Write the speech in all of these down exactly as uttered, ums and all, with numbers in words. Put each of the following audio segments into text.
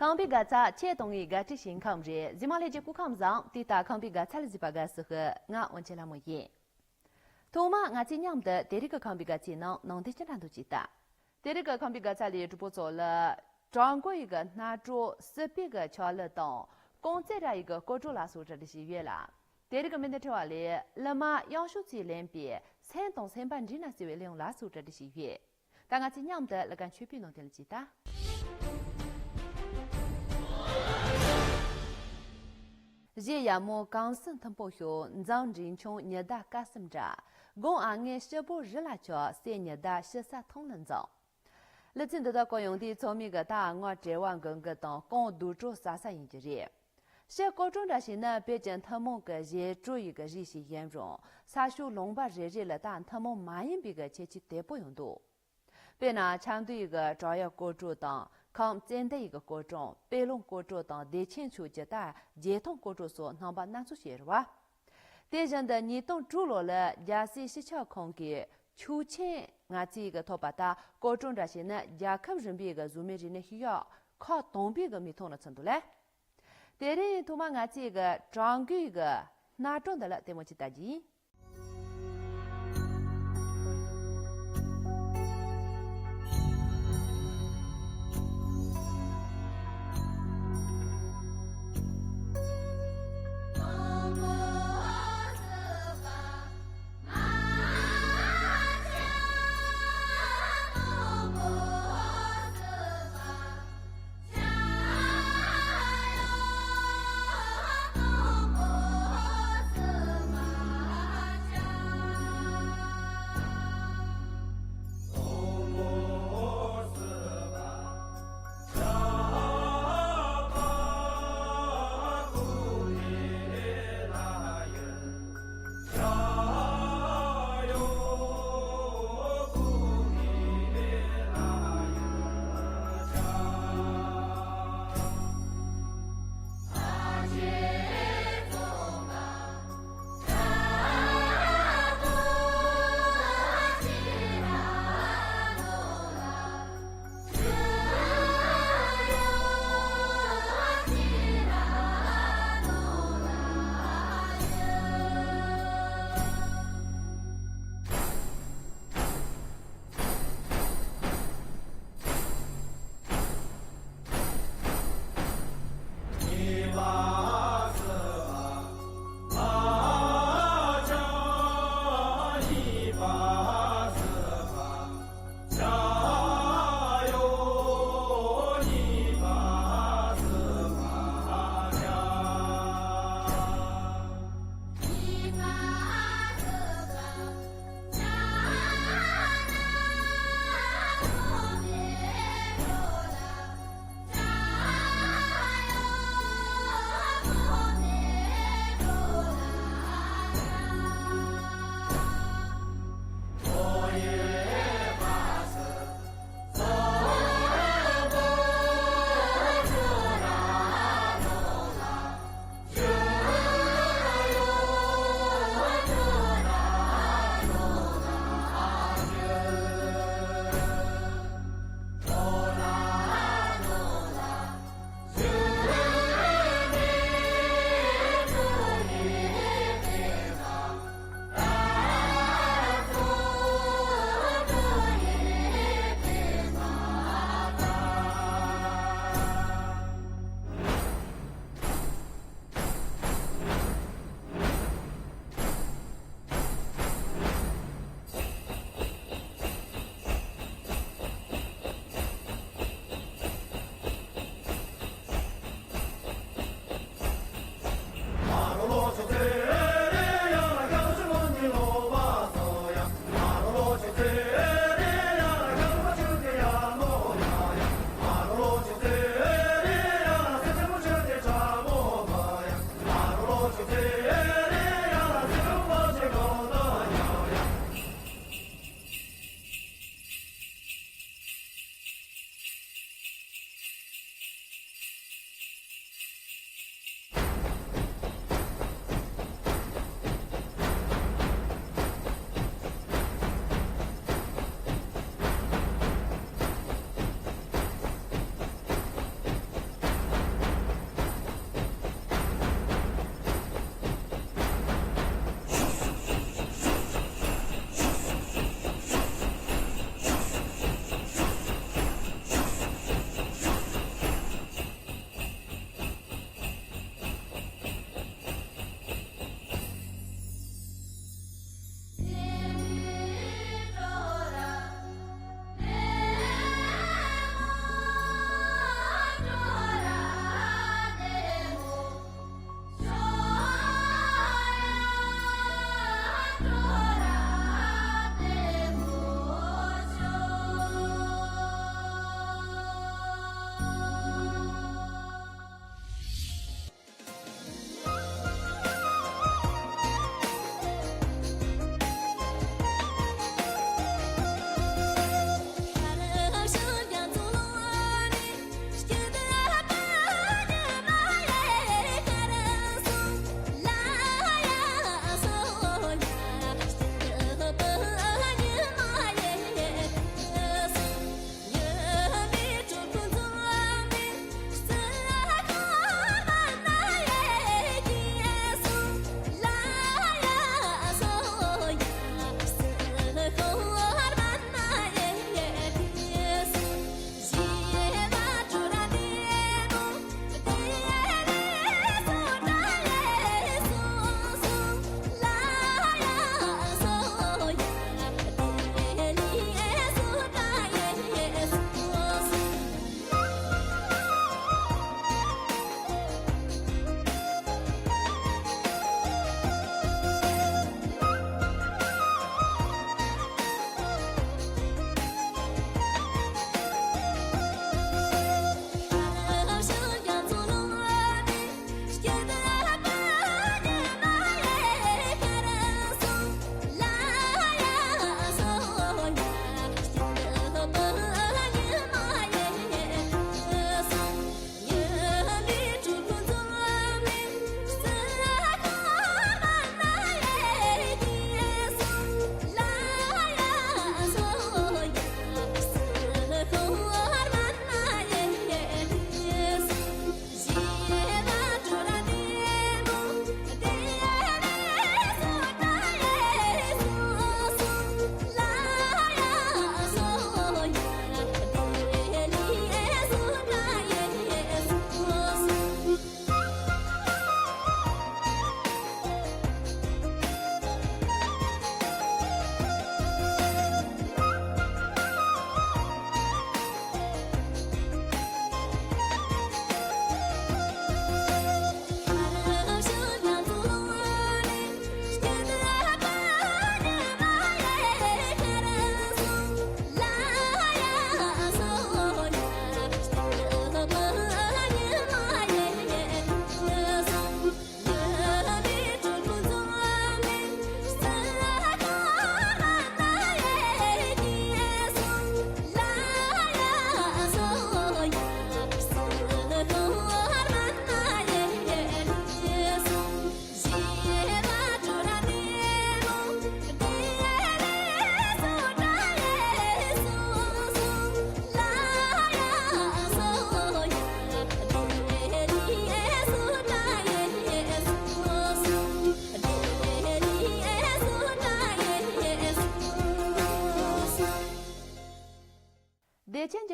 ཁམས་པའི་དགའ་ཚལ་ཆེད་གཏོང་བའི་དགའ་སྤྲོའི་ཞིང་ཁམས་རེད། གཟིགས་མོ་ལྷན་རྒྱས་སྐུ་ཁམས་བཟང་། དེ་ལྟར་ཁམས་པའི་དགའ་ཚལ་གཟིགས་པར་དགའ་བསུ་ཞུ། ང་དབང་ཆེན་ལྷ་མོ་ཡིན། ཐོག་མར་ང་ཚོས་མཉམ་དུ་དེ་རིང་གི་ཁམས་པའི་དགའ་ཚལ་ནང་ནང་དོན་ཅི་འདྲ་འདུག་ཅིག་ལྟ། དེ་རིང་གི་ཁམས་པའི་དགའ་ཚལ་ལས་གྲུབ་པོ་ཚོ་ལ། ཀྲང་གོ་ཡི་གི་སྣ་དྲོ། སི་པི་གི་ཆོ་ལི་དང་། ཀོང་ཙེ་ར་ཡི་གི་སྐོར་བྲོ་ལ་སོགས་གྲ་སྒྲིག་བྱས་ཡོད་ལ། དེ་རིང་གི་མི་སྣ་ཁྲི་བ་ལས་གླུ་མ་དབྱངས་ཕྱུག་ཚེ་ལེན་པའི་སེམས་དང་སེམས་པ་འདྲིས་ན་ཟེར་བའི་གླུ་དབྱངས་ལ་སོགས་གྲ་སྒྲིག་བྱས་ཡོད། ད་ང་ཚོས་མཉམ་དུ་གླུ་གར་མཆོད་པའི་ནང་དོན་ལ་ཅིག་ལྟ། གཞས་ཡག་མོ་གངས་སུ་མཐུན་པོ་ཤོག་འཛུམ་མགྲིན་ཆུང་ཉི་ཟླ་སྐར་གསུམ་འདྲ། དགུང་ཨ་ངའི་སྤྱི་བོ་རི་ལ་ཆགས། སེ་ཉི་ཟླ་ཕྱི་ས་ཐང་ལ་འཛུམ། གླུ་ཚིག་འདི་དག་གོ་ཡོང་དུས་ཚང་མའི་གི་ད་ང་བྲེལ་བ་འགུལ་འགུལ་དང་རྐང་རྡོ་བྲོ་ཟ་ས་ཡིན་གྱི་རེད། ཕྱི་སྐོར་བྲོ་འདྲ་ཞིག་ནི་བོད་ཀྱི་ཐུན་མོང་གི་གཞས་བྲོ་ཡི་གི་རིགས་ཤིག་ཡིན་རུང་ས་ཕྱོགས་ལུང་པ་རེ་རེ་ལ་ད་ཐུན་མོང་མ་ཡིན་པའི་གི་ཁྱད་ཆོས་དོད་པོ་ཡང་འདུག་དཔེར་ན་ཆབ་མདོ་ཡི་གི་བྲག་གཡབ་སྐོར་བྲོ་དང་ཁམས་ཙན་དན་ཡི་གི་སྐོར་བྲོ། དཔེ་ལུང་སྐོར་བྲོ་དང་བདེ་ཆེན་ཕྱོགས་ཀྱི་ད་བརྒྱད་སྟོང་སྐོར་བྲོ་སོགས་རྣམ་པ་སྣ་ཚོགས་ཤིག་ཡོད་རེད་བ། དེ་བཞིན་དུ་ཉིས་སྟོང་དྲུག་ལོ་ལ་རྒྱལ་སྲས་སྤྱི་ཁྱབ་ཁང་གིས་ཆོས་ཆེན་ང་ཚོའི་གི་ཐོབ་པ་ད་སྐོར་བྲོ་འདྲ་ཞིག་ནི་རྒྱལ་ཁབ་རིམ་པའི་གི་གཟུགས་མེད་རིག་གནས་ཤེས་ཡོན་ཁག་དང་པོའི་གི་མིང་ཐོག་ནས་ཚུད་འདུག་ལ། དེ་རིང་ཐོག་མར་ང་ཚོའི་གི་ཀྲང་གོའི་གི་སྣ་དྲོ་འདི་ལ་ལྟད་མོ་ཅིག་ལྟ་རྒྱུ་ཡིན།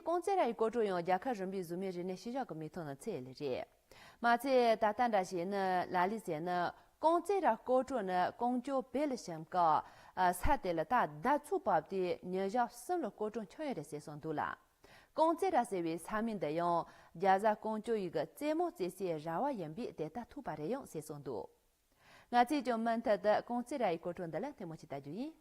ཀོང་ཙེ་ར་ཡི་སྐོར་བྲོ་ཡང་རྒྱལ་ཁབ་རིམ་པའི་གཟུགས་མེད་རིག་གནས་ཤུལ་བཞག་གི་མིག་མཐོང་ནང་ཚུད་ཡོད་ལེ་རེད། མ་ཚད་ད་ལྟ་འདྲ་བྱས་ན་ལ་ལི་ཟེར་ན་ཀོང་ཙེ་ར་སྐོར་བྲོ་ནི་ཀོང་ཇོ་བེ་ལི་ཞིང་ཀ་ས་དེ་ལ་ད་ཟླ་ཚུགས་བབས་ཏེ་ཉིན་ཞག་གསུམ་ལ་སྐོར་བྲོ་འཁྱོངས་ཡོད་རེད་ཟེར་གསུངས་འདུག་ལ། ཀོང་ཙེ་ར་ཟེར་བའི་ས་མིང་འདི་ཡང་རྒྱ་བཟའ་ཀོང་ཇོ་ཡི་གི་རྩེད་མོ་རྩེ་སའི་ར་བ་ཡིན་པས་དེ་ལྟར་ཐུག་པ་རེད་ཡང་ཟེར་གསུངས་འདུག། ང་ཚོས་ཀྱང་མུ་མཐུད་དུ་ཀོང་ཙེ་ར་ཡི་སྐོར་བྲོ་འདི་ལ་ཐལ་མོ་ཅིག་ལྟ་རྒྱུ་ཡིན།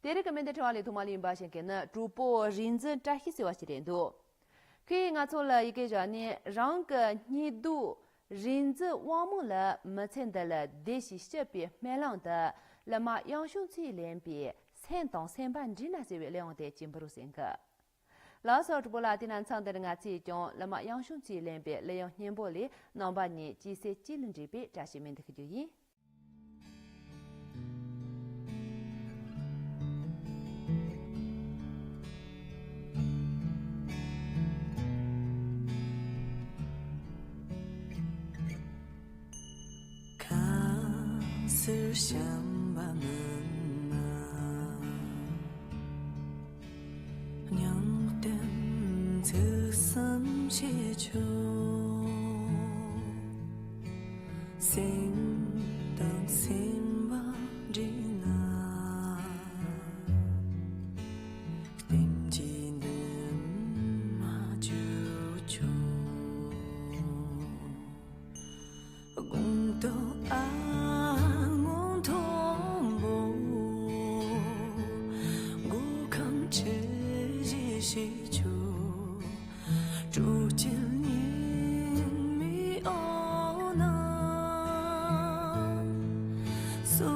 དེ་རིང་གི་སྨན་བདེ་ཕྲེང་བ་ལས་ཐོག་མ་ལ་ཡིན་པ་ཞིག་གི་ནི་གྲོགས་པོ་རིག་འཛིན་བཀྲ་ཤིས་ཟེར་བ་ཞིག་རེད་འདུག་ཁོས་ང་ཚོ་ལ་ཡི་གེ་བཞག་ནས་རང་གི་སྙིགས་དུས་རིག་འཛིན་དབང་མོ་ལ་མི་ཚེ་འདི་ལ་བདེ་ཞིང་སྐྱིད་པའི་སྨོན་ལམ་དུ་གླུ་མ་དབྱངས་གཞུང་ཚིག་ལེན་པའི་སེམས་དང་སེམས་པ་འདྲིས་ན་ཟེར་བའི་གླུ་དབྱངས་དེ་ཅིག་འབུལ་རོགས་ཟེར་གི། ལགས་སོ་གྲོགས་པོ་ལགས། དེ་ན་མཚམས་འདིར་ང་ཚོས་ཀྱང་གླུ་མ་དབྱངས་གཞུང་ཚིག་ལེན་པའི་གླུ་དབྱངས་སྙན་པོ་ལས་རྣམ་པ་གཉིས་སྐྱིད་སེ་སྐྱིད་ལ་འདྲེས་པའི་བཀྲ་ཤིས་སྨོན་འདུན་ཞུ་རྒྱུ་ཡིན། ཁ་ཟུར་བྱམས་པ་མི་མ། མྱང་སྟེ་ཚིག་གསུམ་བྱེད་ཆོག་སེམས་དང་སེམས་པ་འདྲིས་ན། བསྟན་གྱི་འདུན་མ་བཅོལ་ཆོག་དགོངས་རྟོགས་ཨ་སྔོན་མཐོན་པོ། མགོ་ཁང་ཁྲི་བཞི་ཞིག་ཆོག་སྤྲོ་སྐྱིད་ཉི་མའི་འོག་ན། སོ་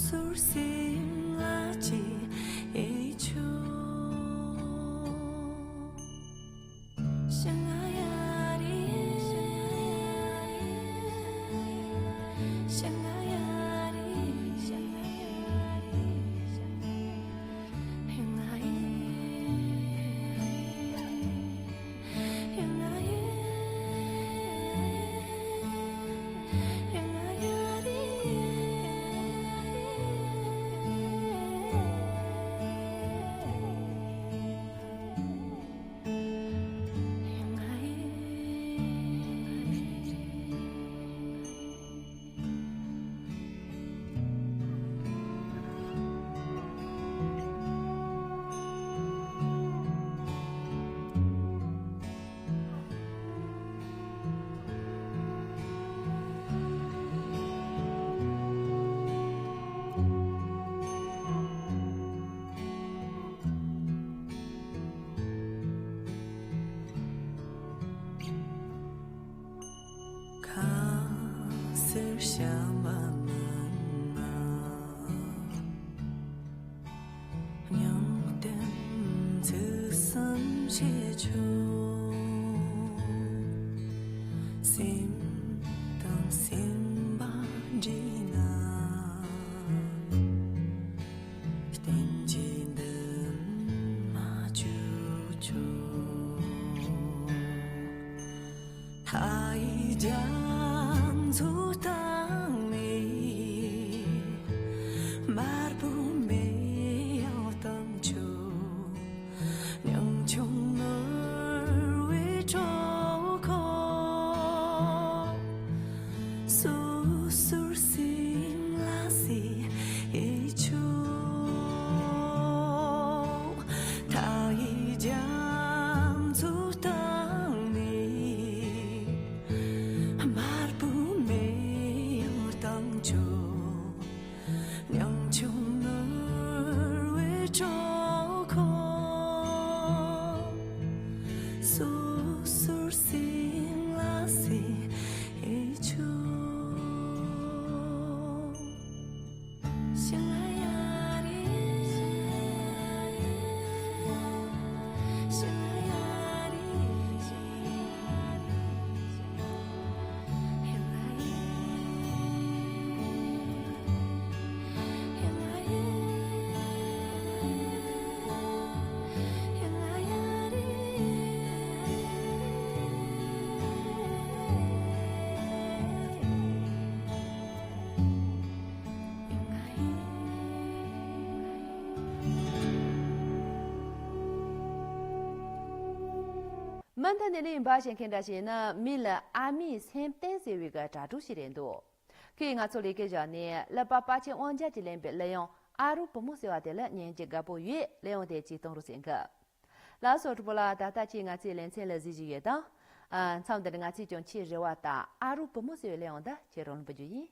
སོར་སེམས་ལ་སྐྱེ་ཆོག་ཁ་ཟུར་བྱམས་པ་མི་མ། མྱང་སྟེ་ཚིག་གསུམ་བྱེད་ཆོག་སེམས་དང་སེམས་པ་འདྲིས་ན། བསྟན་གྱི་འདུན་མ་བཅོལ་ཆོག་མཐའ་ཡས་རྒྱ་མཚོ་གཏིང་ནས། དམར་པོ་མེ་ཡང་གཏང་ཆོག་ཉམ་ཆུང་ནོར་བུའི་གྲོགས་ཁོག་སོ་སོར་སེམས་ལ་གསོས་ཆོག་མཐའ་ཡས་རྒྱ་མཚོ་གཏིང་ནས། དམར་པོ་མེ་ཡང་གཏང་ཆོག་ཉམ་ཆུང་ནོར་བུའི་གྲོགས་ཁོག་སོ་སོར་སེམས་ལ་གསོས་ཆོག་མུ་མཐུད་ནས་གླུ་ཡིན་པ་ཞིག་གི་འདྲ་བྱས་ན་མི་ལ་ཨ་མའི་སེམས་རྟེན་ཟེར་བའི་གི་དྲ་གྲོགས་ཤིག་རེད་འདུག་ཁོས་ང་ཚོ་ལ་ཡི་གེ་བཞག་ནས་གླུ་པ་དཔའ་ཆེན་དབང་རྒྱལ་གྱིས་ལེན་པའི་གླུ་དབྱངས་ཨ་རུ་བུ་མོ་ཟེར་བ་དེ་ལ་སྙན་གྱི་དགའ་པོ་ཡོད། གླུ་དབྱངས་དེ་ཅིག་གཏོང་རོགས་ཟེར་གི། ལགས་སོ་གྲོགས་པོ་ལགས། ད་ལྟ་ཁྱེད་ང་ཚོའི་ལེ་ཚན་ལ་གཟིགས་བཞིན་ཡོད་དང་། ཨ། མཚམས་འདིར་ང་ཚོས་ཀྱང་ཁྱེད་རེ་བ་ལྟར་ཨ་རུ་བུ་མོ་ཟེར་བའི་གླུ་དབྱངས་འདི་ཁྱེད་རང་ལ་འབུལ་རྒྱུ་ཡིན།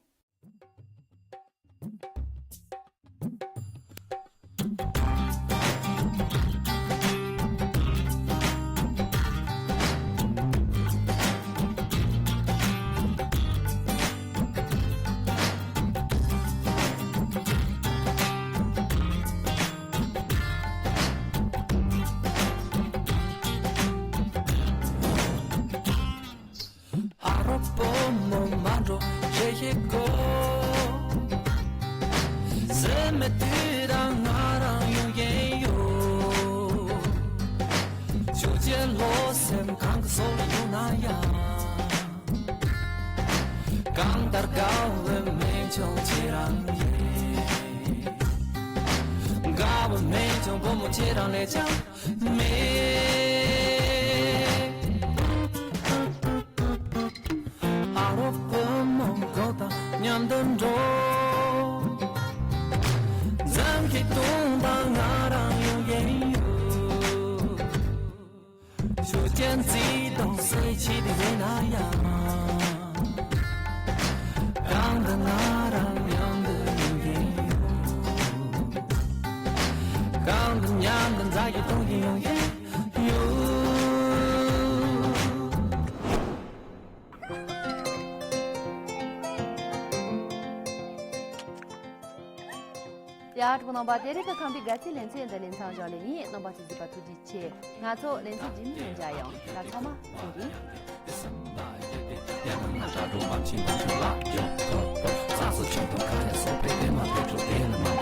འགྲོ་རེ་ཞིག་གོ། སེམས་མེད་དུས་དང་ང་རང་ཡོང་གིན་ཡོད། ཆོས་ཀྱི་བློ་སེམས་གང་གི་སོགས་ལ་ཡོང་ན་ཡང་། གང་ལྟར་དགའ་བའི་མེ་ལྕེ་ཁྱེད་རང་ཡིན། དགའ་བའི་མེ་ལྕེ་བུ་མོ་ཁྱེད་རང་ལས་ཀྱང་མེད། ཨ་རོགས་བུ་མོ་གོ་དང་མཉམ་དུ་འགྲོ། འཛམ་གྱི་སྟེང་དང་ང་རང་ཡོང་གིན་ཡོད། ཆོས་ཅན་རྩིས་དང་སྲིད་ཕྱི་དེ་ཡིན་ན་ཡང་། གང་དུ་ང་རང་མཉམ་དུ་ཡོང་གིན་ཡོད། གང་དུ་མཉམ་དུ་འཛག་གི་གཏོང་གིན་ཡོང་གིན་ཡོད། ཡ། གྲོགས་རྣམ་པ། དེ་རིང་གི་ཁམས་པའི་དགའ་ཚལ་ལེ་ཚན་འདི་ལས་མཚམས་བཞག་ལེ་ཡིན། རྣམ་པ་ཚོས་གཟིགས་པ་ཐུགས་རྗེ་ཆེ། ང་ཚོ་ལེ་ཚན་རྗེས་མའི་ནང་མཇལ་ཡོང་། ད་ཚང་མ་བརྩེ་ལེ།